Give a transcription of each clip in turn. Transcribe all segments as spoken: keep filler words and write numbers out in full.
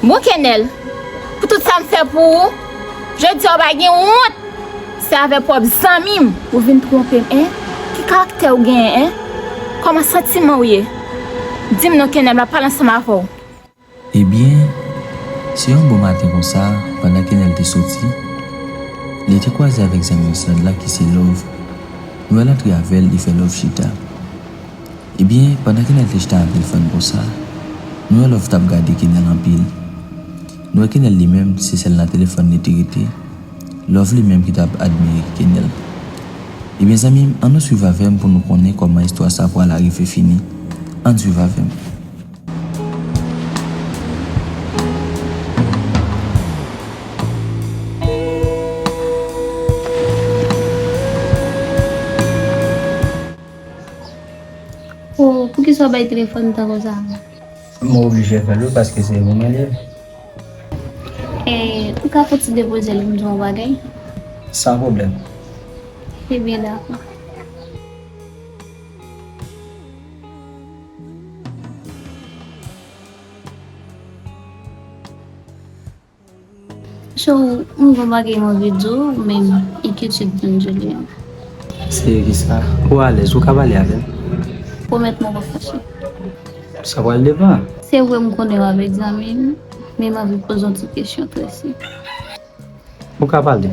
Bon, Kenèl, pou tout sa m fè pou ou, jodi a ou pa gen wont. Se avè pwòp zanmi m ou vin twonpe m, en? Ki karaktè ou genyen, en? Kòman santiman w ye? Di m non, Kenèl, m ap pale ansanm avè w. Ebyen, se yon bon maten konsa, pandan Kenèl te soti, li te kwaze avèk zanmi Wisland la ki se Love. Nou wè l antre avè l, li fè Love chita. Ebyen, pandan Kenèl te chita nan telefòn konsa, nou wè Love t ap gade Kenèl anpil. Nou wè Kenèl li menm, se sèl nan telefòn li te rete. Love li menm ki t ap admire Kenèl. Ebyen, zanmi m, ann nou swiv avè m pou nou konnen kòman istwa sa pral arive fini. Ann swiv avè m. Oh, poukisa w bay telefòn tan konsa? Mwen oblije fè l wi, paske se pou mwen li ye. E, ou ka fè ti depoze l pou m di w yon bagay? San pwoblèm. Ebyen, dakò. So, m gon bagay m anvi di w, men m enkyetyèd pou m di w li an. Se kisa? Ou alèz, ou ka pale avè m. Pwomèt mwen w p ap fache. Sa pral depann. Se vre m konnen w avèk zanmi m, men m anvi poze w yon ti kesyon trè senp. Ou ka pale.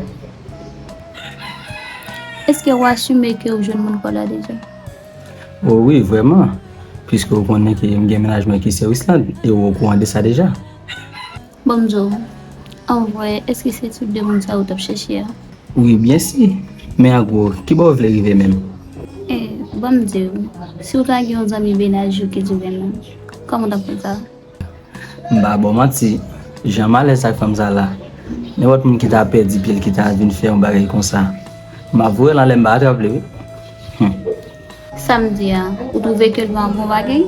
Èske w asime ke w jwenn moun pa w la deja? O wi, vrèman. Piske w konnen ke m gen mennaj mwen ki se Wisland, e w okouran de sa deja. Ban m di w, anvre, èske se tip de moun sa ou t ap chèche a? Wi, byen si. Men an gwo, ki bò w vle rive menm? E, ban m di w, si w ta gen yon zanmi mennaj ou ki di w renmen l, kòman w t ap fè sa? M pa ba w manti, jan m alèz ak fanm sa la, nenpòt moun ki ta pèdi pye l ki ta vin fè yon bagay konsa, m ap voye l anlè, m pa atrap li wi. Hum. Sa m di a, ou twouve ke l pa yon bon bagay?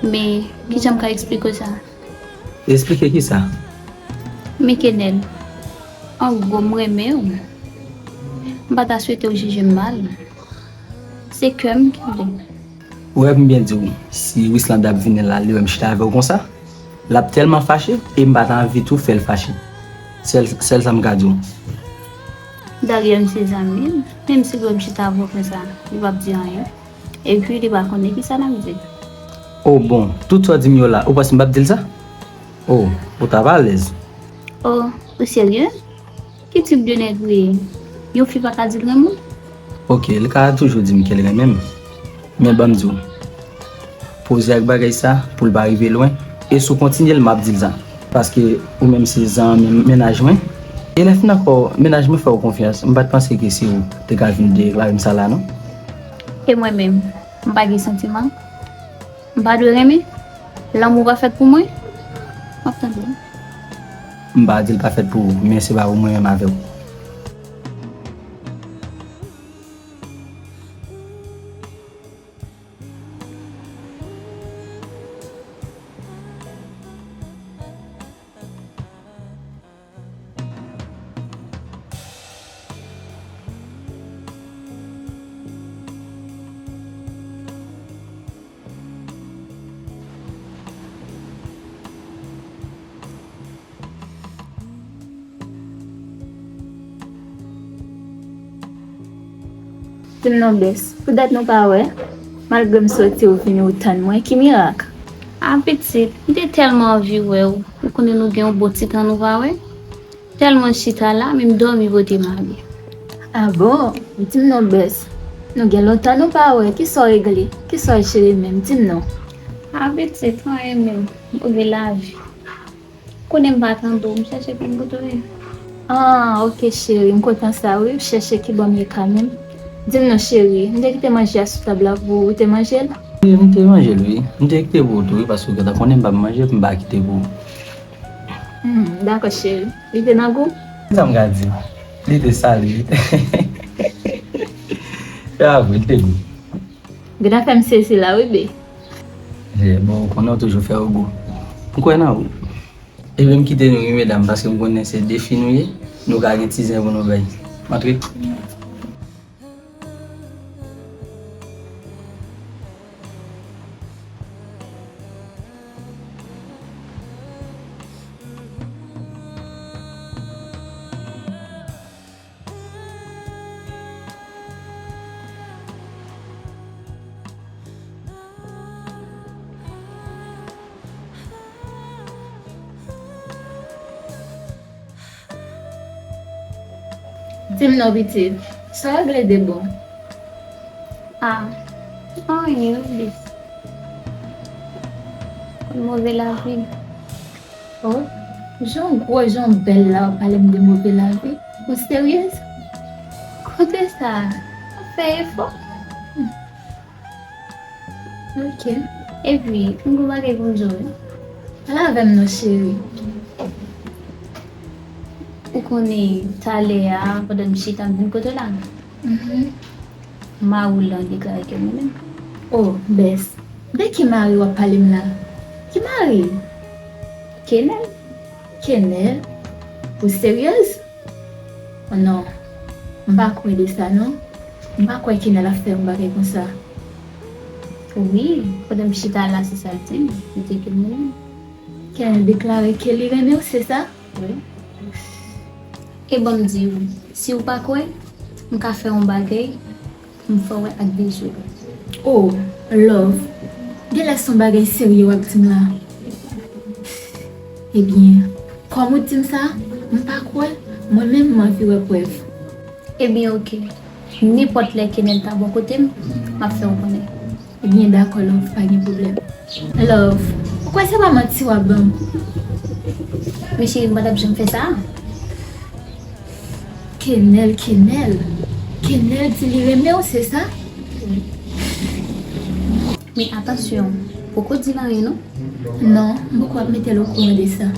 Men, kijan m ka eksplike w sa? Eksplike kisa? Men Kenèl, an gwo m renmen w. M pa ta swete w jije m mal. Se kè m ki vle. Ou wè m byen di w, si Wisland ap vini la, li wè m chita avè w konsa, l ap tèlman fache, e m pa ta anvi tou fè l fache. Sèl, sèl sa m ka di w. Daryè m se zanmi l, menm si l wè m chita avè w konsa, li p ap di anyen. Epi li pa konnen kisa n ap di. O bon, tout sa w di m yo la, ou panse m p ap di l sa? O, ou t ap alèz. O, ou serye? Ki tip de nèg ou ye? Yon fi pa ka di l renmen w? Oke, li ka toujou di m ke l renmen m. Men ban m di w, poze ak bagay sa pou l pa rive lwen. E si w kontinye l, m ap di l sa. Paske ou menm se zanmi mennaj mwen. E lè fin ankò, mennaj mwen fè w konfyans. M pa t panse ke se ou te ka vin deklare m sa la, non. E mwen menm, m pa gen santiman? M pa dwe renmen? Lanmou pa fèt pou mwen? M ap tande w. M pa di l pa fèt pou ou, men se pa pou mwen menm avè w. Di m non, Bès, pou dat nou pa wè, malgre m soti ou vini ou tann mwen, ki mirak? A pitit, m te tèlman anvi wè w, ou konnen nou gen yon bon ti tan nou pa wè. Tèlman chita la, menm dòmi pote m ale. A bon? Di m non, Bès, nou gen lontan nou pa wè, kisa w regle? Kisa w cheri menm? Di m non. A pitit, anyen menm, ou gen lavi. Konnen m pa tande w, m chèche pou m kote w ye. Ah, oke, cheri, m kontan sa wi, w chèche kibò m ye kanmenm. Di m non, cheri, m te kite manje a sou tab la pou ou, ou te manje l? Wi, m te manje l, wi. M te kite pou ou tou, wi, paske w gentan konnen m p ap manje, m pa kite pou ou. Hmm, dakò, cheri. Li te nan gou? Sa m ka di? Li te sale, wi. Se pa vre, li te gou. Gentan fè m sezi la, wi, be. Bon, ou konnen w toujou fè yo gou. M kwè nan ou. Ebyen, m kite nou, wi, medam, paske m konnen se de fi nou ye. Nou ka gen ti zen pou nou bay. Antre. Di m non, pitit, sa w regle de bon? Ah, anyen, non, bis. Konn move lavi. Oh, jan w gwo, jan w bèl la, w ap pale m de move lavi. Ou seryez? Kote sa? W ap fè efò? Ok. Epi, m gon bagay pou m di w, wi. Pale avè m non, cheri. Ou konnen, talè a, pandan m chita, m vin kote w la. Mhm. Mari w lan deklare ke mwen menm. Oh, bès. De ki mari w ap pale m la? Ki mari? Kenèl. Kenèl? Ou seryez? Oh non, m pa kwè de sa non. M pa kwè Kenèl ap fè yon bagay konsa. Wi, pandan m chita la, se sa l di m. Li di ke mwen menm. Kenèl deklare ke li renmen w, se sa? Wi. E ban m di w, si w pa kwè, m ka fè yon bagay pou m fè w wè ak de je w. Oh, love. Genlè se yon bagay serye w ap di m la. Ebyen, kòm ou di m sa, m pa kwè, mwen menm m anvi wè prèv. Ebyen, oke. Nenpòt lè Kenèl ta bò kote m, m ap fè w konnen. Ebyen, dakò, love, pa gen pwoblèm. Love, ou kwè se pa manti w ap ban m? Men cheri, m pa t ap janm fè sa. Kenèl, Kenèl. Kenèl di li renmen w, se sa? Men atansyon, poko di l anyen non. Non, m poko ap mete l okouran de sa.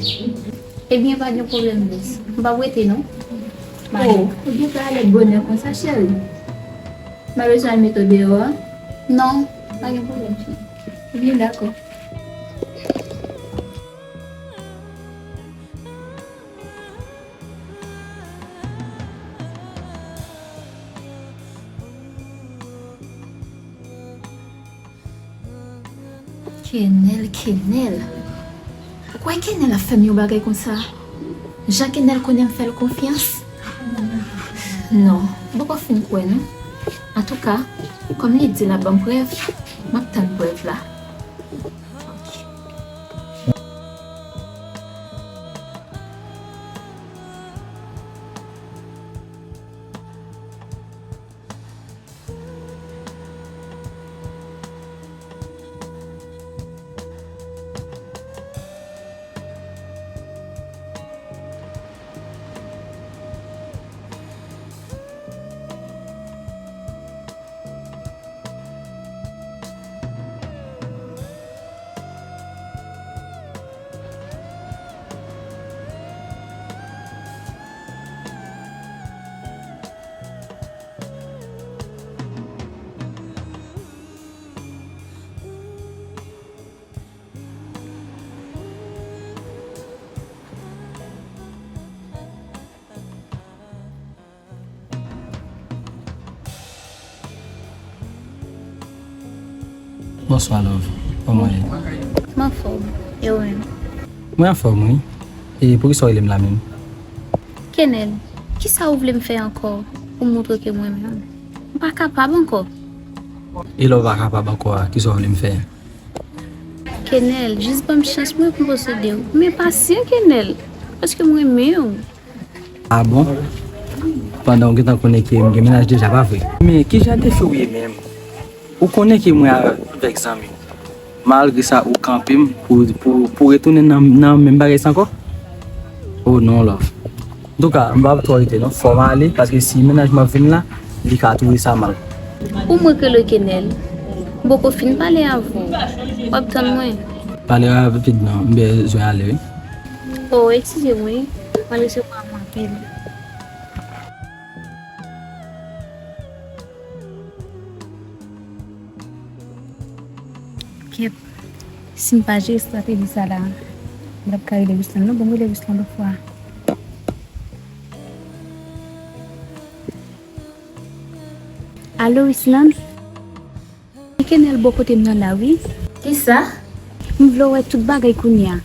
Ebyen, pa gen pwoblèm, bès. M p ap rete non. Oh, ou gentan ale bonè konsa, cheri? M pa bezwen al mete w deyò a? Non, pa gen pwoblèm, cheri. Ebyen, dakò. Kenèl, Kenèl. Ou kwè Kenèl ap fè m yon bagay konsa? Jan Kenèl konnen m fè l konfyans? Non, m poko fin kwè non. Antouka, kòm li di l ap ban m prèv, m ap tann prèv la. Bonswa, love. Kòman w ye? M anfòm. E ou menm? Mwen anfòm, wi. E poukisa w rele m la menm? Kenèl, kisa ou vle m fè ankò pou m montre ke m renmen w? M pa kapab ankò. E lè w pa kapab ankò a, kisa w vle m fè? Kenèl, jis ban m chans mwen pou m posede w. Men pasyan, Kenèl, paske m renmen w. Ah bon? Pandan w gentan konnen ke m gen mennaj deja, pa vre? Men ki jan de fi w ye menm? Ou konnen ke mwen avèk zanmi w. Malgre sa, ou kanpe m pou, pou, pou retounen nan, nan menm bagay sa ankò? Oh non, love. Antouka, m p ap twò rete non. Fò m ale, paske si mennaj mwen ap vin la, li ka twouve sa mal. Pou mwen k rele w Kenèl, m poko fin pale avè w. W ap tann mwen. Pale rapid non, m bezwen ale wi. Oh, eskize m wi, mwen resevwa w anpil. Kèt, si m pa jere estrateji sa la, m p ap ka rele Wislan non, bon, m rele Wislan lòt fwa. Alo, Wislan? Kenèl bò kote m nan la, wi. Kisa? M vle w wè tout bagay kounye a.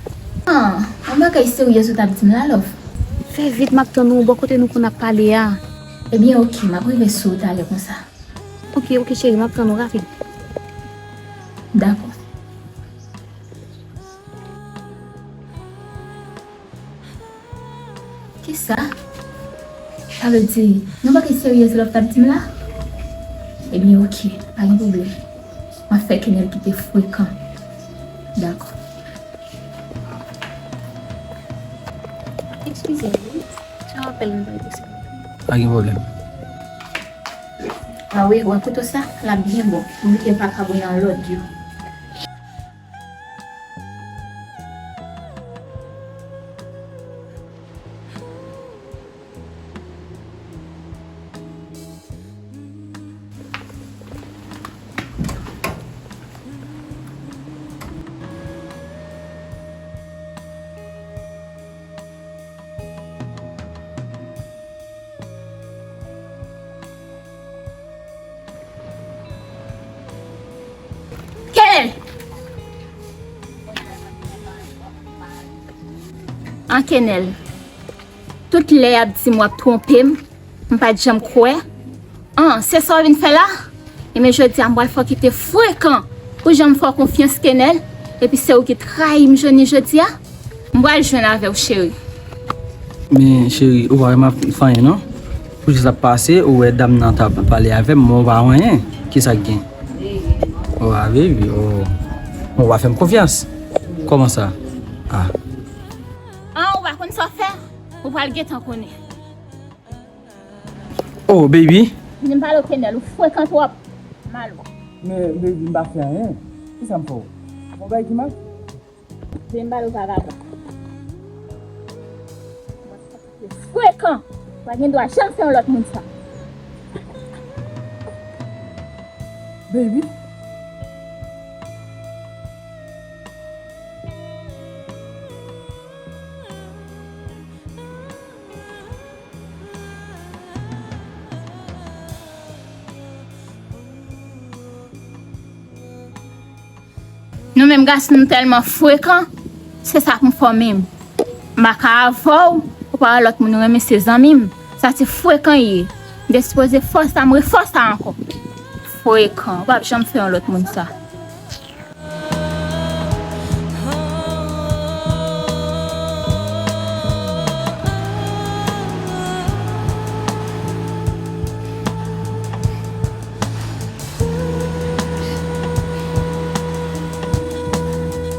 Ah, yon bagay serye ou t ap di m la, love. Fè vit, m ap tann ou bò kote nou konn ap pale a. Ebyen, oke, m ap rive sou ou talè konsa. Oke, oke, cheri, m ap tann ou rapid. Dakò. Kisa? Sa vle di, yon bagay seryez Love t ap di m la? Ebyen, oke, pa gen pwoblèm. M ap fè Kenel kite frekan. Dakò. Eskize m, wi. Se yon apèl mwen pral pase. Pa gen pwoblèm. A wi, wè kouto sa? L ap byen bon. Ou mete vakabon nan lòd yo. Kenel! An Kenel, tout lè y ap di m w ap twonpe m, m pa t janm kwè. An, se sa w vin fè la? Ebyen jodi a m pral fè w kite frekan pou jan m fè w konfyans Kenel, epi se ou ki trayi m jodi, jodi a. M pral jwenn avè w, cheri. Men, cheri, ou pa wè m ap fè anyen, non? Ou jis ap pase, ou wè dam nan t ap pale avè m, men ou pa wè anyen. Kisa k gen? Oh, ah, baby, oh. Bon, ou pa fè m konfyans. Kòman sa? Ah. An, ou pa konn sa w fè? Ou pral gentan konnen. Oh, baby. Vin pale w Kenel, ou frekan twòp. Malo. Men, baby, m pa fè anyen. Kisa m fè w? Bon, bagay ki mal? Vin m pale w vagabon. Frekan. Pa gen dwa janm fè yon lòt moun sa. Baby. Nou menm gason nou tèlman frekan, se sa k m fè w menm. M pa ka avè w, ou pa wè lòt moun ou renmen se zanmi m. Sa se frekan ye. M te sipoze fè w sa, m refè w sa ankò. Frekan, ou p ap janm fè yon lòt moun sa.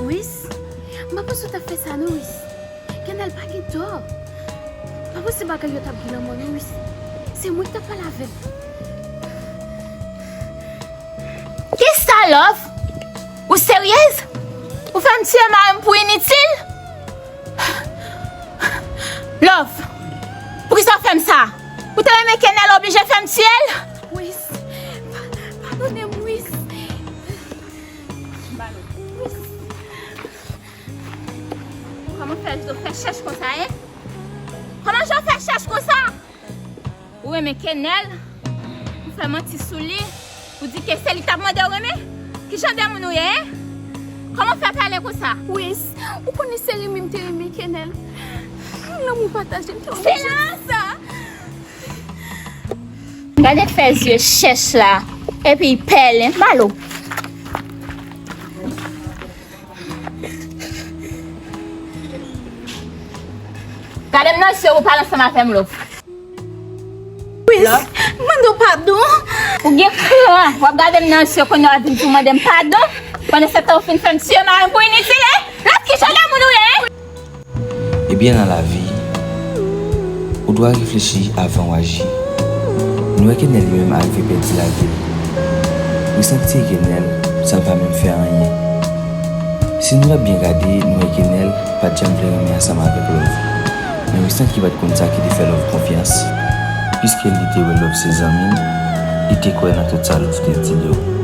Wis, m pa panse w t ap fè sa non, Wis. Kenel pa gen tò. Pa panse bagay yo t ap gen lanmò non, Wis. Se mwen ki t ap pale avè l. Kisa, Love? Ou seryez? Ou fè m tiye mari m pou initil? Love, poukisa w fè m sa? Ou te renmen Kenel, oblije fè m tiye l? Wis, pa-, padone m, Wis. Wis. Kòman fè Zo fè chèch konsa, en? Kòman Zo fè chèch konsa? Ou renmen Kenel, ou fè manti sou li, ou di ke se li k t ap mande w renmen? Ki jan de moun ou ye, en? Kòman w fè pale konsa? Wis, ou konnen se renmen m te renmen Kenel. Lanmou pataje m te oblije. Silans! Gade fè zye chèch la, epi pèlen, balo. Gade m nan zye, ou pale ansanm avè m, Love. Wis, m mande w padon. Ou gen kran, w ap gade m nan zye, kounye a w ap vin di w mande m padon. Pandan se tan ou fin fè m tiye mari m pou initil, en? Love, ki jan de moun ou ye, en? Ebyen, nan lavi, ou dwe reflechi avan w aji. Nou wè Kenel li menm arive pèdi lavi l. Wis ap tiye Kenel san l pa menm fè anyen. Si nou t ap byen gade, nou wè Kenel pa t janm vle renmen ansanm avèk Love. Men Wis ki pa t konn sa ki te fè Love konfyans. Piske li te wè Love se zanmi l, li te kwè nan tout sa Love te di l yo.